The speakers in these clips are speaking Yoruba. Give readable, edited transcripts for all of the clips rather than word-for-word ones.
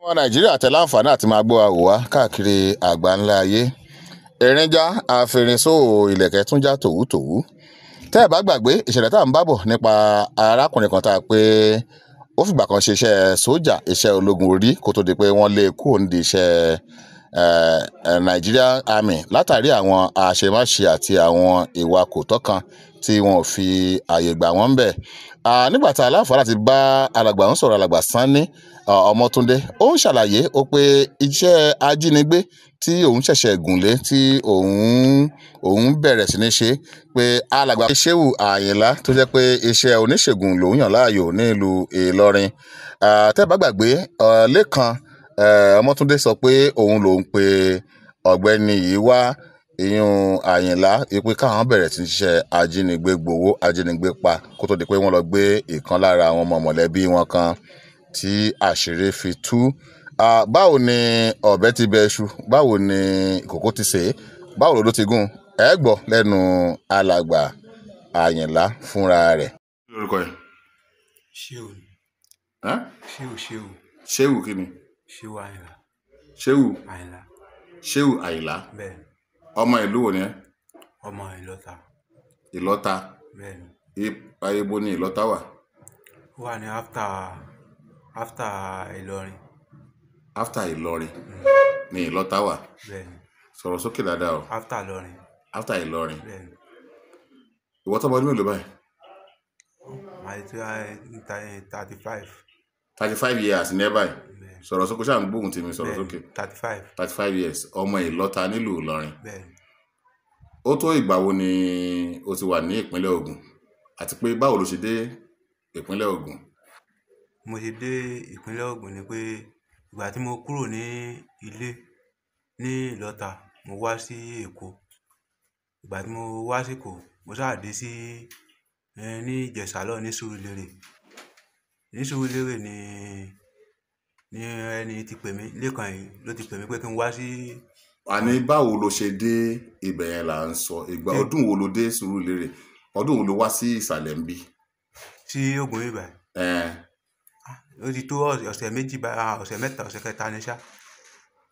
Ọmọ Nàìjíríà tẹ láǹfààní àti máa gbọ́ àwò wá káàkiri àgbáńlá ayé. Èrìnjà àfẹrìnsó ìlẹ̀kẹ̀ tún já tòwútòwú. Tẹ́ ẹ̀ bá gbàgbé ìṣẹ̀lẹ̀ tá à ń bá bọ̀ nípa arákùnrin kan tá a pé ó fìgbà kan ṣe iṣẹ́ sójà, iṣẹ́ ológun orí, kó tó di pé wọ́n lé e kúrò nídìí iṣẹ́ Nigeria Army látàrí àwọn àṣemáṣe àti àwọn ìwà kò tọ́ kan tí wọn ò fi àyè gbà wọ́n ń bẹ̀. Nígbà tá a láǹfààní láti bá alàgbà ń sọ̀rọ̀, alàgbà Sanni Ọmọ́túndé, ó ń ṣàlàyé ó pé iṣẹ́ ajínigbé tí òun ṣẹ̀ṣẹ̀ gùnlé tí òun bẹ̀rẹ̀ sí ní ṣe, pé alàgbà Shehu Àyìnlá tó jẹ́ pé iṣẹ́ oníṣègùn lòun yàn láàyò nílùú Ìlọrin. Tẹ́ bá gbàgbé, Lékan Ọmọ́túndé sọ pé òun lòun pe ọ̀gbẹ́ni yìí wá, ìyún Àyìnlá, pé káwọn bẹ̀rẹ̀ sí ní ṣiṣẹ́ ajínigbé gbowó, ajínigbé pa, kó tó di pé wọ́n lọ gbé ìkan lára àwọn ọmọ mọ̀lẹ́bí wọn kan tí àṣírí fi tú. Báwo ni ọ̀bẹ ti bẹ iṣu, báwo ni ìkòkò ti sè é, báwo lodó ti gún, ẹ gbọ́ lẹ́nu alàgbà Àyìnlá fúnra rẹ̀. Lórúkọ ẹ? Shehu ni. Shehu, Shehu. Shehu kí ni? Shehu Àyìnlá. Shehu Àyìnlá. Shehu Àyìnlá. Bẹ́ẹ̀ni. Ọmọ ìlú wo ni ẹ? Ọmọ Ìlọta. Ìlọta. Bẹ́ẹ̀ni. Ibo ni Ìlọta wà? Ó wà ní after Ìlọrin. After Ìlọrin ni Ìlọta wà. Bẹ́ẹ̀ni. Sọ̀rọ̀ sókè dáadáa o. After Ìlọrin. After Ìlọrin. Bẹ́ẹ̀ni. Ìwọ tó ọmọ ọdún mélòó báyìí? Màá tó 35. 35 years ní ẹ báyìí. Bẹ́ẹ̀ni. Sọ̀rọ̀ sókè, ṣáà ń gbóhùn tèmi, sọ̀rọ̀ sókè. 35. 35 years, ọmọ Ìlọta nílùú Ìlọrin. Bẹ́ẹ̀ni. Ó tó ìgbà wo ni o ti wà ní ìpínlẹ̀ Ògùn? Àti pé báwo lo ṣe dé ìpínlẹ̀ Ògùn? Mo ṣe dé ìpínlẹ̀ Ògùn ni pé ìgbà tí mo kúrò ní ilé ní Ìlọta, mo wá sí Èkó. Ìgbà tí mo wá sí Èkó, mo sáà dé sí ní Ìjẹ̀ṣà lọ́hùn ní Sùúrùlérè. Ní Sùúrùlérè ni ẹni tí pè mí, Lékan yìí ló ti pè mí pé kí n wá sí. Àní báwo lo ṣe dé ibẹ̀ yẹn là ń sọ. Ìgbà ọdún wo lo dé Sùúrùlérè? Ọdún wo lo wá sí ìsàlẹ̀ ń bí? Sí Ògùn ibà. Ó ti tó ọ̀sẹ̀ méjì bá ọ̀sẹ̀ mẹ́ta, ọ̀sẹ̀ kẹta ni ṣá.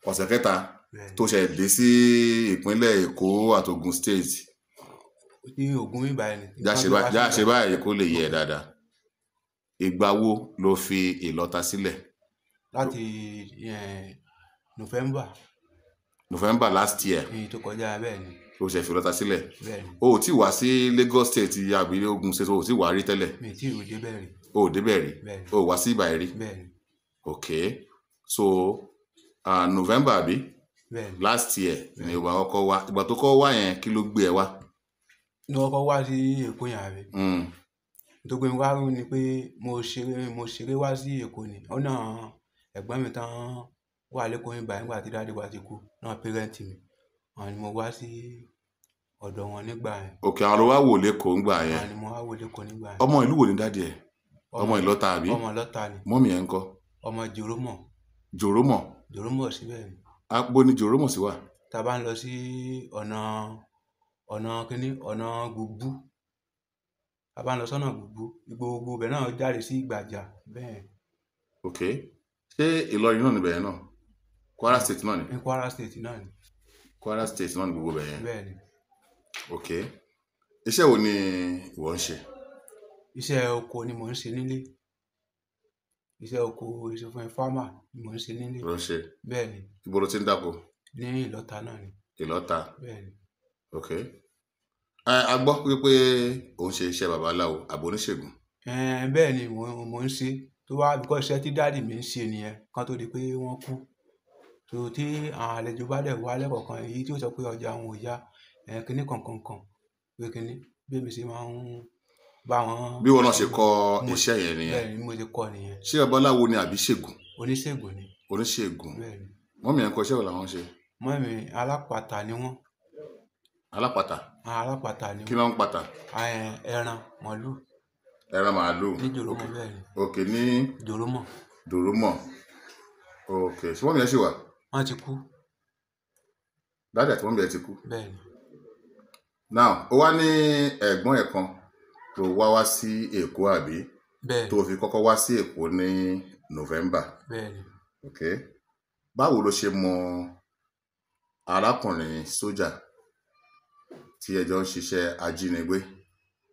Ọ̀sẹ̀ kẹta tó ṣe dé sí ìpínlẹ̀ Èkó àti Ògùn State. Ní Ògùn ibà ni. Já ṣe báyìí kó lè yẹ dáadáa. Ìgbà wo lo fi Ìlọta sílẹ̀? Láti November. November last year. Èyí tó kọjá, bẹ́ẹ̀ ni. O ṣe fi Ìlọta sílẹ̀. Bẹ́ẹ̀ ni. O ò tí wá sí Lagos State àbí Ògùn State, o ò tí wá rí tẹ́lẹ̀. Mi ò tí ì dé bẹ́ẹ̀ rí. O ò débẹ̀ rí. Bẹ́ẹ̀ ni. O ò wá sí ibà rí. Bẹ́ẹ̀ ni. Ok, so November àbí? Bẹ́ẹ̀ ni. Last year ni ìgbà kọ́kọ́ wá. Ìgbà tó kọ́ wá yẹn, kí ló gbé ẹ wá? Ní kọ́kọ́ wá sí Èkó yẹn àbí? Tó gbé mi wá ni pé mo ṣeré wá sí Èkó ni. Ọ̀nà ẹ̀gbọ́n mi tán wà lẹ́kọ̀ọ́ yìí báyìí nígbà tí dáàdì wa ti kú, náà pẹ́rẹ́ǹtì mi. Àwọn ni mo wá sí ọ̀dọ̀ wọn nígbà yẹn. Òkè àwọn ló wá wò lẹ́kọ̀ọ́ ńgbà yẹn. Àwọn ni mo wá wò lẹ́kọ̀ọ́ nígbà yẹn. Ọmọ ìlú wo ni dáàdì ẹ? Ọmọ Ìlọta àbí? Ọmọ Ìlọta ni. Mọ́mì ẹ̀ ń kọ́? Ọmọ Jòrómọ̀. Jòrómọ̀? Jòrómọ̀ síbẹ̀ ni. Abo ni Jòrómọ̀ sí wà? Tá a bá ń lọ sí ọ̀nà kínní, ọ̀nà Gbùgbú. Tá a bá ń lọ sọ́nà Gbùgbú, gbogbo ibẹ̀ náà jáde sí Ìgbàjà bẹ́ẹ̀. Ok, ṣé Ìlọrin náà níbẹ̀ yẹn náà? Kwara State náà ni? Ní Kwara State náà ni. Kwara State náà ni gbogbo ibẹ̀ yẹn. Bẹ́ẹ̀ ni. Ok, iṣẹ́ wo ni ìwọ ń ṣe? Iṣẹ́ oko ni mò ń ṣe nílé. Iṣẹ́ oko, iṣẹ́ fún farmer ni mò ń ṣe nílé. Ló ń ṣe? Bẹ́ẹ̀ ni. Ibo ló ti ń dáko? Ní Ìlọta náà ni. Ìlọta. Bẹ́ẹ̀ ni. Ok, a gbọ́ wípé ò ń ṣe iṣẹ́ babaláwo àbò oníṣègùn. Bẹ́ẹ̀ ni mò ń ṣe. Tó wá bíkọ́ iṣẹ́ tí dáàdì mi ń ṣe nìyẹn kan tó di pé wọ́n kú. Tó tí àwọn àlejò bá dẹ̀ wá lẹ́kọ̀ọ̀kan, èyí tí ó sọ pé ọjà wọn ò yá, kinní kankan pé kinní bí èmi ṣe máa ń bá wọn. Bí wọn náà ṣe kọ́ iṣẹ́ yẹn nìyẹn. Bẹ́ẹ̀ ni mo ṣe kọ́ nìyẹn. Ṣé babaláwo ni àbí ṣègùn? Oníṣègùn ni. Oníṣègùn. Bẹ́ẹ̀ ni. Mọ́mì ẹ̀ ń kọ́ iṣẹ́ wo làwọn ṣe? Mọ́mì alápatà ni wọ́n. Alápatà? Alápatà ni wọ́n. Kí ló ń pata? Ẹran màlúù. Ẹran màlúù. Ní Jòrómọ̀ bẹ́ẹ̀ ni. Ok, ní Jòrómọ̀. Jòrómọ̀. Ok, ṣé mọ́mì ẹ̀ ṣì wà? Wọ́n ti kú. Dáàdì àti mọ́mì ẹ̀ ti kú. Bẹ́ẹ̀ ni. Now, ó wá ní ẹ̀gbọ́n ẹ̀ kan tó wá sí Èkó àbí? Bẹ́ẹ̀ ni. Tó fi kọ́kọ́ wá sí Èkó ní November. Bẹ́ẹ̀ ni. Ok, báwo ló ṣe mọ arákùnrin sójà tí ẹ jọ ń ṣiṣẹ́ ajínigbé?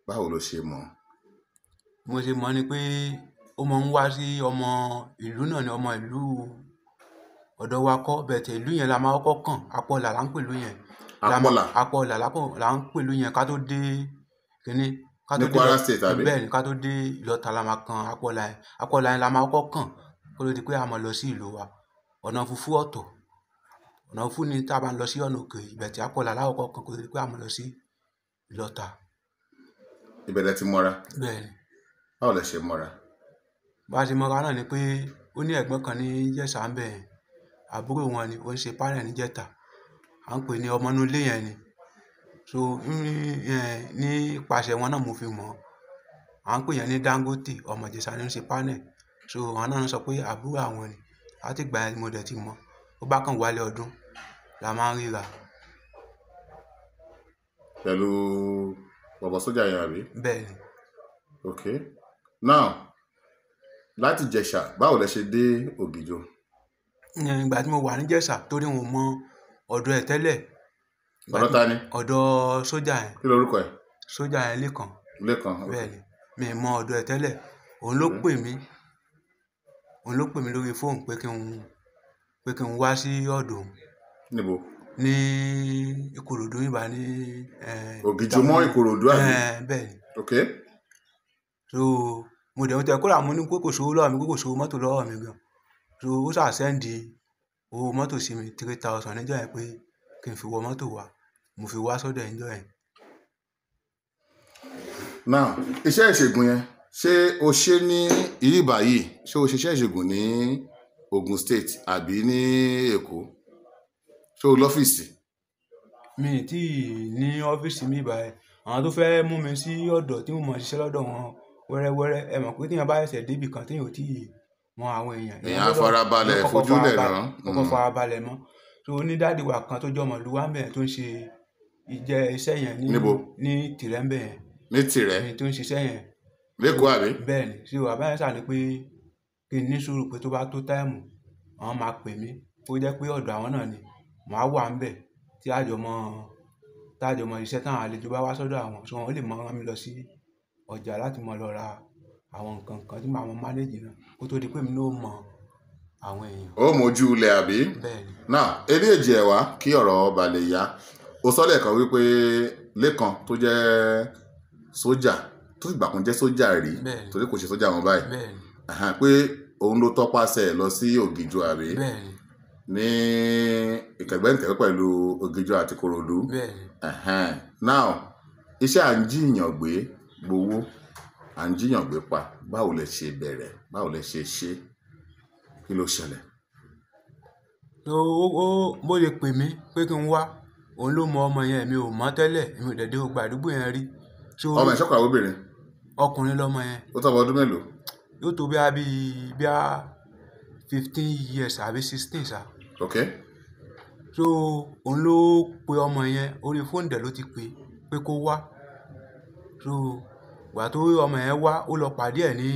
Báwo ló ṣe mọ̀? Mo ṣe mọ̀ ni pé ó máa ń wá sí ọmọ ìlú náà ni, ọmọ ìlú ọ̀dọ̀ wa kọ́, bẹ̀tẹ̀ ìlú yẹn la máa kọ́kọ́ kàn. Apọ̀là là ń pè ìlú yẹn. Apọ̀là? Apọ̀là là ń pè ìlú yẹn ká tó dé kínní. Ká tó Ní dé Kwara State, àbí? Bẹ́ẹ̀ ni, ká tó dé Ìlọta la máa kan Apọ̀là yẹn. Apọ̀là yẹn la máa kọ́kọ́ kàn kó tó di pé a máa lọ sí ìlú wa. Ọ̀nà Fúfú ọ̀tọ̀. Ọ̀nà Fúfú ni tá a bá ń lọ sí ọ̀nà òkè, ìbẹ̀tẹ̀ Apọ̀là la kọ́kọ́ kàn kó tó di pé a máa lọ sí Ìlọta. Ibẹ̀ lẹ ti mọ́ra? Bẹ́ẹ̀ ni. Báwo lẹ ṣe mọ́ra? Bá a ṣe mọ́ra náà ni pé ó ní ẹ̀gbọ́n kan ní Ìjẹ̀ṣà ń bẹ̀ yẹn. Àbúrò wọn ni, ó ń ṣe párẹ̀ ní Ìjẹ̀ta. À ń pè ní ọmọ inú ilé yẹn ni. So ní ipasẹ̀ wọn náà mo fi mọ̀. À ń pè yẹn ní Dangote, ọmọ Ìjẹ̀ṣà ni ó ń ṣe pánẹ̀. So àwọn náà sọ pé àbúrò àwọn ni. Láti ìgbà yẹn mo dẹ̀ ti mọ̀. Ó bá kàn wálé ọdún la máa ń ríra. Pẹ̀lú bọ̀bọ̀ sójà yẹn, àbí? Bẹ́ẹ̀ ni. Ok, now láti Ìjẹ̀ṣà, báwo lẹ ṣe dé Ògìjò? Ìgbà tí mo wà ní Ìjẹ̀ṣà, torí n ò mọ ọ̀dọ̀ ẹ̀ tẹ́lẹ̀. Ọ̀dọ̀ ta ni? Ọ̀dọ̀ sójà yẹn. Kí lorúkọ ẹ̀? Sójà yẹn Lékan. Lékan, ok. Bẹ́ẹ̀ ni, mi ò mọ ọ̀dọ̀ ẹ̀ tẹ́lẹ̀. Òun ló pè mí. Òun ló pè mí lórí fóònù pé kí n wá sí ọ̀dọ̀ òun. Níbo? Ní Ìkòròdú ìbá ní. Ògìjò mọ́ Ìkòròdú, àbí? Bẹ́ẹ̀ ni. Ok. So mo dẹ̀ ń tẹ kódà mo ní pé kò sówó lọ́wọ́ mi, pé kò sówó mọ́tò lọ́wọ́ mi gan. So ó ṣà sẹ́ndì owó mọ́tò sí mi 3,000 níjọ́ yẹn pé kí n fi wọ mọ́tò wá. Mo fi wá sọ́dọ̀ ẹ̀ níjọ́ yẹn. Now, iṣẹ́ ìṣègùn yẹn, ṣé o ṣe ní ìlú báyìí? Ṣé o ṣe iṣẹ́ ìṣègùn ní Ogun State àbí ní Èkó? Ṣé o lọ́fíìsì? Mi ì tí ì ní ọ́fíìsì mi báyìí. Àwọn tó fẹ́ mú mi sí ọ̀dọ̀ tí mo mọ̀ ṣiṣẹ́ lọ́dọ̀ wọn wẹ́rẹ́wẹ́rẹ́, ẹ mọ̀ pé tí èèyàn bá ṣẹ̀ṣẹ̀ débì kan tí èèyàn ò tí ì mọ àwọn èèyàn. Èèyàn á farabalẹ̀, fojúlẹ̀ náà. Kọ́kọ́ farabalẹ̀ mọ́. So ó ní dáàdì wa kan tó jẹ́ ọmọ ìlú wa ń bẹ̀ tó ń ṣe ìjẹ́ iṣẹ́ yẹn ní Níbo? Ní Tìrẹ́ ń bẹ̀ yẹn. Ní Tìrẹ́? Ní tó ń ṣiṣẹ́ yẹn. Lẹ́kọ̀ọ́, àbí? Bẹ́ẹ̀ ni. So bàbá yẹn ṣà ní pé kí n ní sùúrù pé tó bá tó táìmù, àwọn máa pè mí. Ó jẹ́ pé ọ̀dọ̀ àwọn náà ni màá wà ń bẹ̀ tí àjọ mọ iṣẹ́ táwọn àlejò bá wá sọ́dọ̀ àwọn. So wọ́n lè máa rán mi lọ sí ọjà láti máa lọ ra àwọn nǹkan kan tí màá mọ manage náà kó tó di pé èmi náà ó mọ àwọn èèyàn. Ó mojú ilẹ̀, àbí? Bẹ́ẹ̀ ni. Now, eré èjì ẹ̀ wá kí ọ̀rọ̀ bà lè yá. O sọ lẹ́ẹ̀kan wípé Lékan tó jẹ́ sójà, tó fìgbà kan jẹ́ sójà rí, Bẹ́ẹ̀ ni. torí kò ṣe sójà wọn báyìí. Bẹ́ẹ̀ ni. Àhán, pé òun ló tọpasẹ̀ lọ sí Ògìjò, àbí? Bẹ́ẹ̀ ni. Ní ìkẹ̀gbẹ́ǹkẹ̀gbẹ́ pẹ̀lú Ògìjò àti Ìkòròdú. Bẹ́ẹ̀ ni. Ẹ̀hẹ́n. Now, iṣẹ́ à ń jíyàn gbé gbowó, à ń jíyàn gbé pa, báwo lẹ ṣe bẹ̀rẹ̀? Báwo lẹ ṣe ṣe? Kí ló ṣẹlẹ̀? So ó bó ṣe pè mí pé kí n wá, òun ló mọ ọmọ yẹn, èmi ò mọ̀ tẹ́lẹ̀, èmi ò dẹ̀ dé gbogbo àdúgbò yẹn rí. So Ọmọ ẹ̀ ṣọ́kùnrin àbí obìnrin? Ọkùnrin lọmọ yẹn. Ó tó ọmọ ọdún mélòó? Yóò tó bí a 15 years àbí 16 ṣá. Ok. So òun ló pe ọmọ yẹn, orí fóònù dẹ̀ ló ti pè pé kó wá. So ìgbà tó ọmọ yẹn wá, ó lọ pàdé ẹ̀ ní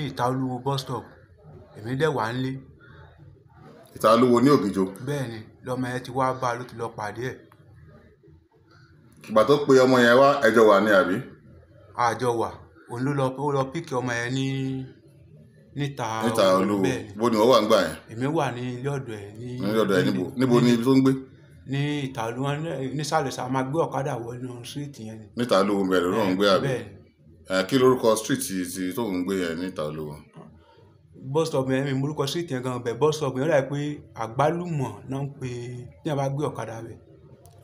ìta Olúwo bus stop. Èmi dẹ̀ wà nílé. Ìta Olúwo ní Ògìjò. Bẹ́ẹ̀ ni, lọmọ yẹn ti wá bá a ló ti lọ pàdé ẹ̀. Ìgbà tó pe ọmọ yẹn wá, ẹjọ́ wà ní, àbí? Àjọ wà. Òun ló lọ, ó lọ pick ọmọ yẹn ní níta. Níta Olúwo. Bẹ́ẹ̀ ni. Bó ni wọ́n wà ń gbà yẹn? Èmi wà ní ilé ọ̀dọ̀ ẹ̀ ní. Ní ọ̀dọ̀ ẹ̀ níbo? Níbo ni ibi tó ń gbé? Ní ìta Olúwo nísàlẹ̀ sá máa gbé ọ̀kadà wọ inú street yẹn ni. Níta Olúwo bẹ̀rẹ̀ ló ń gbé, àbí? Bẹ́ẹ̀ ni. Ẹ kí lorúkọ street ti tó ń gbé yẹn níta Olúwo? Bus stop yẹn, mi morúkọ street yẹn gan bẹ̀. Bus stop yẹn ó dàbí pé Àgbálùmọ̀ náà ń pè tí èèyàn bá gbé ọ̀kadà bẹ̀.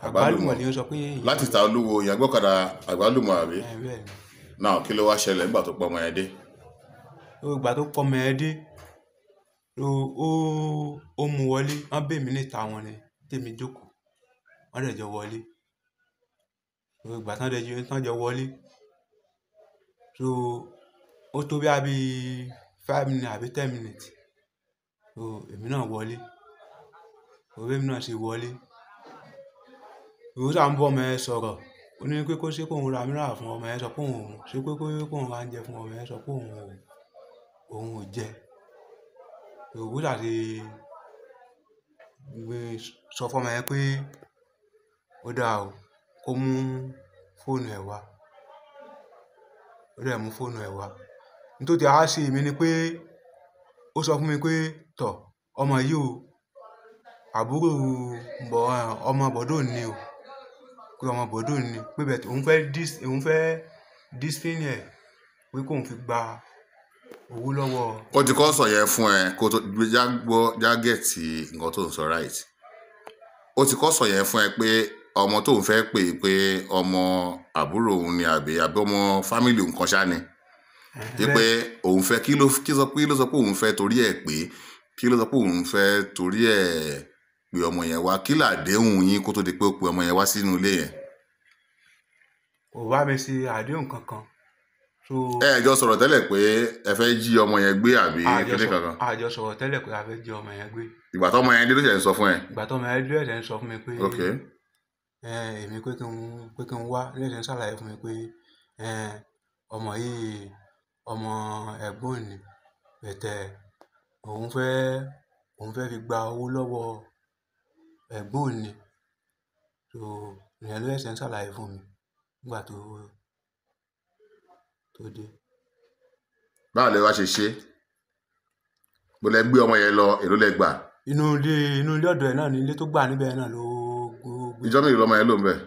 Àgbálùmọ̀ ni ó sọ pé. Láti ìta Olúwo, ìyẹn gbọ́kadà Àgbálùmọ̀, àbí? Ẹ bẹ́ẹ̀ ni. Náà kí ló wá ṣẹlẹ̀ nígbà tó pọ̀ ọmọ yẹn dé? Ìgbà tó pọ̀ ọmọ yẹn dé, ó mú wọlé, wọ́n bẹ̀ mí níta wọn ni tèmi jókòó. Wọ́n dẹ̀ jọ wọlé. Ìgbà tán dẹ̀ jọ tán jọ wọlé. So ó tó bí i 5 minutes àbí 10 minutes. So èmi náà wọlé. Bí èmi náà ṣe wọlé. Ó sá ń bá ọmọ yẹn sọ̀rọ̀. Ó ní pé kó ṣe kóun ra mineral fún ọmọ yẹn sọ pé òun ò mú. Ṣé pé kó kóun ra oúnjẹ fún ọmọ yẹn sọ pé òun ò jẹ. Òwú ṣàti sọ fọ́mọ yẹn pé ó dáa o, kó mú fóònù ẹ̀ wá. Ó dẹ̀ mú fóònù ẹ̀ wá. Nítorí tí a ṣe èmi ni pé ó sọ fún mi pé tọ̀ ọmọ yìí o, àbúrò ọmọ bọ̀dọ̀ ni o, pé ọmọ bọ̀dọ̀ ni, pé bẹ́ẹ̀ òun fẹ́ dis, òun fẹ́ discipline ẹ̀ pé kóun fi gba owó lọ́wọ́. Ó ti kọ́ sọ yẹn fún ẹ kó tó já gbọ́ já gẹ̀ẹ́tì nǹkan tó ń sọ right. Ó ti kọ́ sọ yẹn fún ẹ pé ọmọ tóun fẹ́ pè é pé ọmọ àbúrò òun ni àbí àbí ọmọ fámìlì òun kan ṣá ni. Wípé òun fẹ́ kí ló kí sọ pé ló sọ pé òun fẹ́ torí ẹ̀ pé kí ló sọ pé òun fẹ́ torí ẹ̀ pé ọmọ yẹn wá, kí làdéhùn yín kó tó di pé ó pe ọmọ yẹn wá sínú ilé yẹn. Kò bá mi ṣe àdéhùn kankan. So ẹ jọ sọ̀rọ̀ tẹ́lẹ̀ pé ẹ fẹ́ jí ọmọ yẹn gbé àbí kíní kankan. A jọ sọ̀rọ̀ tẹ́lẹ̀ pé a fẹ́ jí ọmọ yẹn gbé. Ìgbà tọ́mọ yẹn dé ló ṣẹ̀ ń sọ fún ẹ. Ìgbà tọ́mọ yẹn dé ló ṣẹ̀ ń sọ fún mi pé ok èmi pé kí n wá, ló ṣẹ̀ ń ṣàlàyé fún mi pé ọmọ yìí ọmọ ẹ̀gbọ́n ni, bẹ̀tẹ̀ òun fẹ́ fi gba owó lọ́wọ́ ẹ̀gbọ́n ni. So ìyẹn ló ṣẹ̀ ń ṣàlàyé fún mi nígbà tó dé. Báwo lẹ wá ṣe ṣe? Mo lẹ gbé ọmọ yẹn lọ, èló lẹ gbà? Inú ilé ọ̀dọ̀ ẹ̀ náà ni ilé tó gbà níbẹ̀ náà ló gbé. Ìjọ́ mélòó lọmọ yẹn lò ń bẹ̀?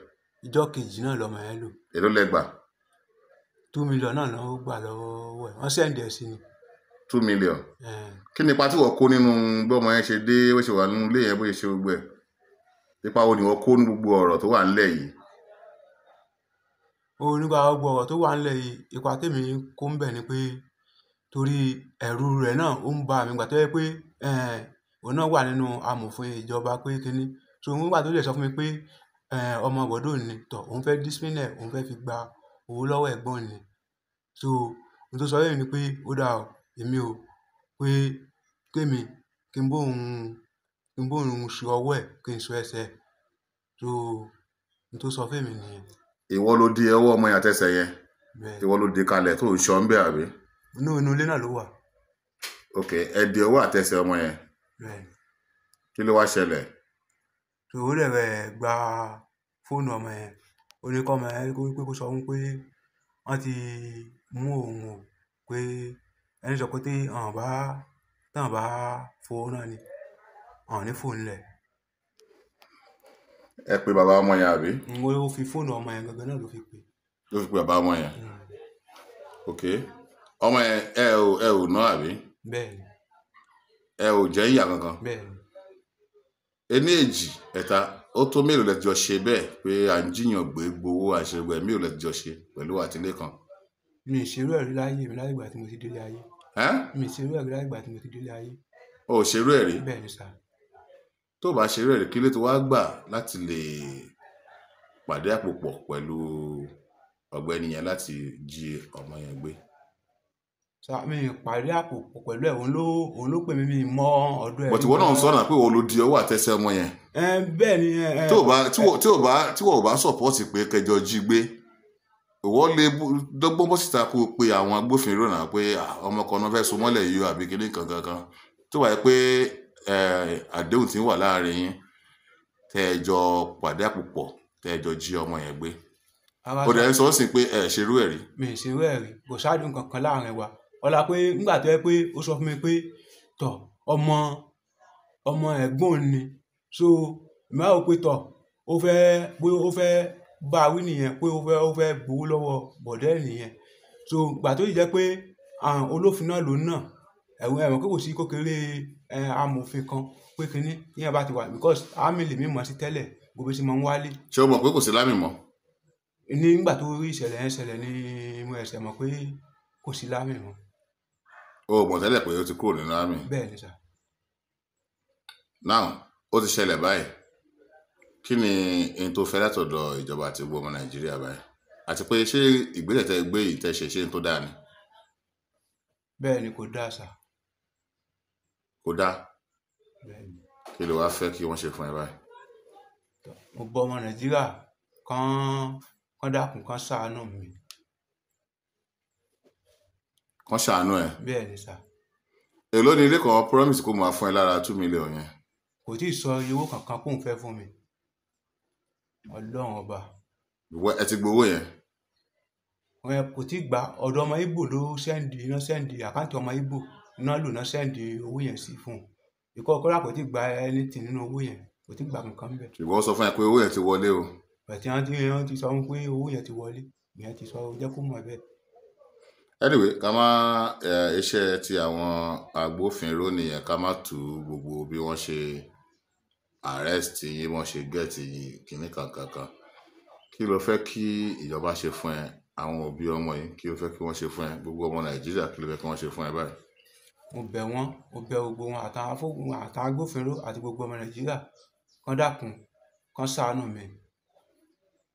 Ìjọ́ kejì náà lọmọ yẹn lò. Èló lẹ gbà? 2 million náà ló gbà lọ́wọ́ ẹ̀, wọ́n sẹ̀ǹdì ẹ̀ sí ni. 2 million. Kí ni ipa tí wọ́n kó nínú bí ọmọ yẹn ṣe dé, bó ṣe wà nínú ilé yẹn, bó ṣe ṣe gbogbo ẹ̀? Ipa wo ni wọ́n kó ní gbogbo ọ̀rọ̀ tó wà nílẹ̀ yìí? Ó nípa gbogbo ọ̀rọ̀ tó wà nílẹ̀ yìí, ipa tèmi kó ń bẹ̀ ni pé torí ẹ̀rù rẹ̀ náà ó ń ba mi gbà tó yẹ pé òun náà wà nínú amòfin ìjọba pé kínní. So nígbà tó lè sọ fún mi pé ọmọ bọ̀dọ̀ ni, tọ̀ òun fẹ́ discipline ẹ̀, òun fẹ́ fi gba owó lọ́wọ́ ẹ̀gbọ́n ni. So ohun tó sọ lẹ́yìn ni pé ó dáa o, èmi o, pé kémi kí n bóun ṣe ọwọ́ ẹ̀, kí n sọ ẹsẹ̀. So ohun tó sọ fún mi nìyẹn. Ìwọ ló di ọwọ́ ọmọ yẹn àtẹsẹ̀ yẹn? Ìwọ ló di kalẹ̀ tó ń ṣọ́ ń bẹ̀ àbí? Inú ilé náà ló wà. Ok, ẹ di ọwọ́ àtẹsẹ̀ ọmọ yẹn. Kí ló wá ṣẹlẹ̀? So ó dẹ̀ rẹ̀ gba fóònù ọmọ yẹn, ó ní kọ́ ọmọ yẹn pé kó sọ fún pé wọ́n ti mú òun o, pé ẹni sọ pé tí àwọn bá fowó náà ni àwọn ní fóònù lẹ̀. Ẹ pe bàbá ọmọ yẹn àbí? Mo fi fóònù ọmọ yẹn gangan náà ló fi pè. Ló fi pe bàbá ọmọ yẹn. Ok, ọmọ yẹn ẹ ò ná àbí? Bẹ́ẹ̀ni. Ẹ ò jẹ́ ìyà kankan? Bẹ́ẹ̀ni. Ení èjì ẹ̀ta ó tó mélòó lẹ ti jọ ṣe bẹ́ẹ̀ pé à ń jiyàn gbé gbowó àṣegbè, mélòó lẹ ti jọ ṣe pẹ̀lú àtìlé kan? Mi ì ṣerú ẹ̀rí láyé mi láyé ìgbà tí mo ti délé ayé. Mi ì ṣerú ẹ̀rí láyé ìgbà tí mo ti délé ayé. O ò ṣerú ẹ̀rí? Bẹ́ẹ̀ni sà. Tó o bá ṣerú ẹ̀rí, kí ló ti wá gbà láti lè pàdé àpòpọ̀ pẹ̀lú ọ̀gbẹ́ni yẹn láti jí ọmọ yẹn gbé? Sà, mi ì pàdé àpòpọ̀ pẹ̀lú ẹ̀, òun ló pè mí, mi mọ ọ̀dọ̀ ẹ̀. But ìwọ náà ń sọ̀nà pé òun ló di ọwọ́ àtẹsẹ̀ ọmọ yẹn. Bẹ́ẹ̀ ni. Tí wọ́n ò bá sọ̀pọ̀tì pé kẹjọ jí gbé, ìwọ lè dọ́gbọ́n bọ́ síta kó o pe àwọn agbófinró náà pé ọmọ kan náà fẹ́ so mọ́lẹ̀ yìí àbí kíní kankan kan tó wáyé pé àdéhùn tí ń wà láàrin yín tẹ́ ẹ jọ pàdé àpòpọ̀ tẹ́ ẹ jọ jí ọmọ yẹn gbé. Ó dẹ̀ ń sọ sí pé ẹ ṣerú ẹ̀ rí. Mi ì ṣerú ẹ̀ rí, kò ṣáàdùn kankan láàrin wa. Ọlá pé nígbà tó yẹ pé ó sọ fún mi pé tọ̀ ọmọ ẹ̀gbọ́n ni, so èmi á rò pé tọ̀ ó fẹ́ bá a wí nìyẹn pé ó fẹ́ gbowó lọ́wọ́ bọ̀dẹ́ nìyẹn. So ìgbà tó yìí jẹ́ pé olófin náà lòun náà, ẹ̀wọ̀n kò sí kékeré amòfin kan pé kínní yíyan bá ti wà because àmì lèmi mọ̀ sí tẹ́lẹ̀ gbogbo ṣe máa ń wálé. Ṣé o mọ̀ pé kò sí lámì mọ́? Nígbà tó rí ìṣẹ̀lẹ̀ yẹn ṣẹlẹ̀ ni mo ẹ̀ṣẹ̀ mọ̀ pé kò sí lámì mọ́. O mọ̀ tẹ́lẹ̀ pé o ti kúrò nínú àmì? Bẹ́ẹ̀ ni sà. Now, ó ti ṣẹlẹ̀ báyìí. Kí ni ohun tó fẹ́ látọ̀dọ̀ ìjọba àti gbogbo ọmọ Nàìjíríà báyìí? Àti pé ṣé ìgbésẹ̀ tẹ́ gbé yìí tẹ́ ṣe ṣé ń tó dáa ni? Bẹ́ẹ̀ ni, kò dáa sà. Kò dáa? Bẹ́ẹ̀ ni. Kí ló wá fẹ́ kí wọ́n ṣe fún ẹ báyìí? Mo bọ ọmọ Nàìjíríà kán dákun kán ṣàánú mi. Kán ṣàánú ẹ? Bẹ́ẹ̀ ni sà. Èló ni ilé kan promise kó máa fún ẹ lára 2 million yẹn? Kò tí ì sọ iye owó kankan kóun fẹ́ fún mi, Ọlọ́run ọba. Ìwọ ẹ ti gbowó yẹn? Wọn kò tí ì gbà. Ọ̀dọ̀ ọmọ Ìgbò ló send iná, send account ọmọ Ìgbò iná lò náà, send owó yẹn sí fún un. Ìkọ́ kọ́lá kò tí ì gba anything nínú owó yẹn, kò tí ì gbà kankan bẹ́ẹ̀. Ṣùgbọ́n ó sọ fún ẹ pé owó yẹn ti wọlé o? Bẹ̀tí wọ́n ti sọ fún pé owó yẹn ti wọlé, ìyẹn ti sọ, jẹ́ kó mọ̀ bẹ́ẹ̀. Anyway, ká má iṣẹ́ ti àwọn agbófinró nìyẹn, ká má tú gbogbo bí wọ́n ṣe arrest yín, wọ́n ṣe get yín, kìíní kankankan. Kí ló fẹ́ kí ìjọba ṣe fún ẹ? Àwọn òbí ọmọ yìí, kí ló fẹ́ kí wọ́n ṣe fún ẹ? Gbogbo ọmọ Nàìjíríà, kí ló fẹ́ kí wọ́n ṣe fún ẹ báyìí? Mo bẹ̀ wọ́n, mo bẹ̀ gbogbo wọn, àtàwọn afọ́gun, àtàwọn agbófinró àti gbogbo ọmọ Nàìjíríà, kán dákun, kán ṣàánú mi,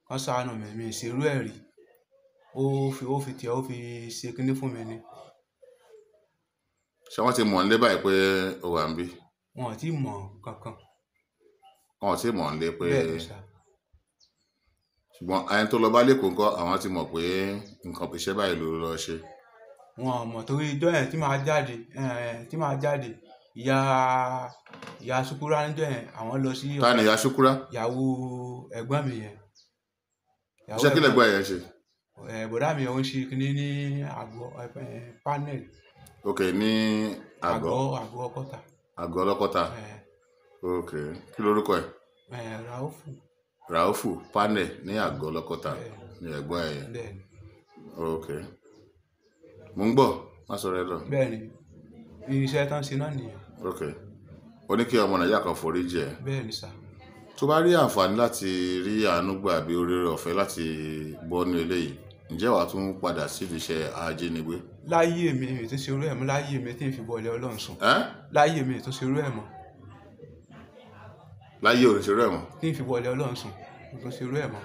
kán ṣàánú mi. Mi ì ṣerú ẹ̀ rí. Ó fi tiẹ̀, ó fi ṣe kinní fún mi ni. Ṣé wọ́n ti mọ̀ nílé báyìí pé ó wà ń bí? Wọn ò tí ì mọ̀ kankan. Wọn ò tí ì mọ̀ nílé pé? Bẹ́ẹ̀ ni sà. Ṣùgbọ́n ẹni tó lọ bá lẹ́kọ̀ọ́ ńkọ́? Àwọn ti mọ̀ pé nǹkan iṣẹ́ báyìí ló lọ ṣe? Wọn ò mọ̀, torí ijọ́ yẹn tí màá jáde, tí màá jáde, ìyá Ṣúkúrà níjọ́ yẹn, àwọn lọ sí. Ta ni ìyá Ṣúkúrà? Ìyàwó ẹ̀gbọ́n mi yẹn. Ìyàwó Iṣẹ́ kí lẹ̀gbọ́n yẹn ṣe? Bọ̀dá mi ò ń ṣe kinní ní àgọ́ panel. Ok, ní àgọ́. Àgọ́ Ọkọ́ta. Àgọ́ Ọlọ́kọ́ta. Ok, kí lorúkọ ẹ̀? Raufu. Raufu panel ní àgọ́ Ọlọ́kọ́ta. Bẹ́ẹ̀. Ní ẹ̀gbọ́n ẹ̀ yẹn? Bẹ́ẹ̀ ni. Ok, mo ń gbọ́, má sọ̀rọ̀ ẹ lọ. Bẹ́ẹ̀ ni, iṣẹ́ tán ṣe náà nìyẹn. Ok, ó ní kí ọmọ Nàìjíríà kan forí jì ẹ́? Bẹ́ẹ̀ ni sà. Tó bá rí àǹfààní láti rí àánú gbà bí oore ọ̀fẹ́ láti bọ́ ní eléyìí, ǹjẹ́ wàá tún padà sídìí iṣẹ́ ajínigbé? Láyé mi, mi tún ṣe irú ẹ̀ mọ́. Láyé mi tí n fi wọlé Ọlọ́run sùn. Ẹ́? Láyé mi, tún ṣe irú ẹ̀ mọ́. Láyé ò ní ṣerú ẹ̀ mọ́? Tí n fi wọlé Ọlọ́run sùn, mi tún ṣe irú ẹ̀ mọ́.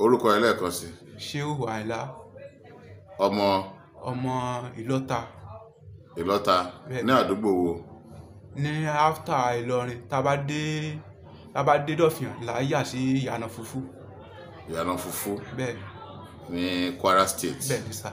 Orúkọ ẹ lẹ́ẹ̀kan sí? Ṣéhù Àyìnlá. Ọmọ? Ọmọ Ìlọ́ta. Ìlọ́ta. Bẹ́ẹ̀. Ní àdúgbò wo? Ní after Ìlọrin, tá a bá dé Dọ̀fìàn là á yà sí Ìyànà Fúfú. Ìyànà Fúfú. Bẹ́ẹ̀. Ní Kwara State? Bẹ́ẹ̀ ni sà.